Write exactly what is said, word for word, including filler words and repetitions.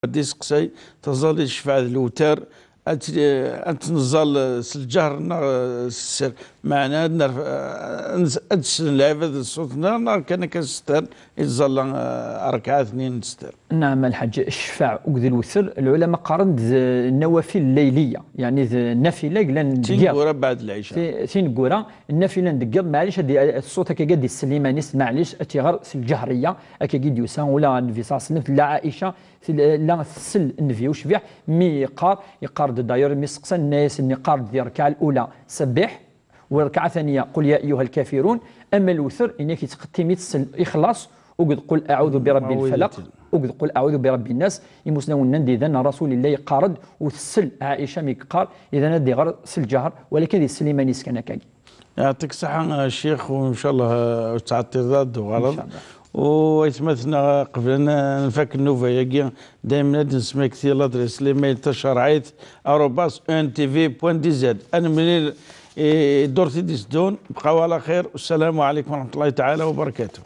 Ad d-iseqsay, taẓallit ccfaɛ d lewtar, ad tt-, ad tt-neẓẓal s lǧahr neɣ s sser? Meɛna ad nerf-, ad s-, ad d-slen lɛibad ṣṣut-nneɣ, neɣ kan akka s sser i tẓalla, eh, ṛekɛat-nni n sser? Naɛam, a lḥaǧ, ccfaɛ akked lewter, lɛulama qqaren d nawafil layliya, yeɛni d nafila yellan deg yiḍ. Tineggura beɛd lɛica. Ti-, tineggura, nafila n deg yiḍ, maɛlic ad d-, ṣṣut akka ad d-isell iman-is, maɛlic ad tt-iɣer s lǧahriya, akka i d-yusa ula ɣer Nnbi ṣalla Llahu ɛalayhi wa sallam, tella Ɛica, tella tessel Nnbi ucbiḥ, mi yeqqar, yeqqar-d d'ailleurs, mi seqsan, nna-yasen, yeqqar-d di rrkaɛ lula, Sebbih, wa rrkaɛ thaniya, Qul ya ayyuha lkafirun, ama lewter, ini-ak yettqettim-itt s Lixlaṣ, akked Qul aɛudu bi rabbi lfalaq, akked Qul aɛudu bi rabbi nnas, imusnawen nnan-d, idan, Rasulillah yeqqar-d, u tessel Ɛica mi yeqqar, idan ad d-iɣer s lǧahr, walakin ad isell iman-is kan akkagi. Yeɛṭik ṣṣeḥḥa, a Ccix, u ncallah, eh, ur tettɛeṭṭileḍ ara ad d-tuɣaleḍ. Ncallah. U aytmaten-nneɣ, qbel ad nfak nnuba-agi, daymen ad d-nesmekti ladres l'email tacerɛit arobas E N T V point D Z. Ad nemlil i ddurt i d-iteddun. Bqaw ɛla xir. Wassalamu ɛalaykum wa rahmatullahi taɛala wa barakatuh.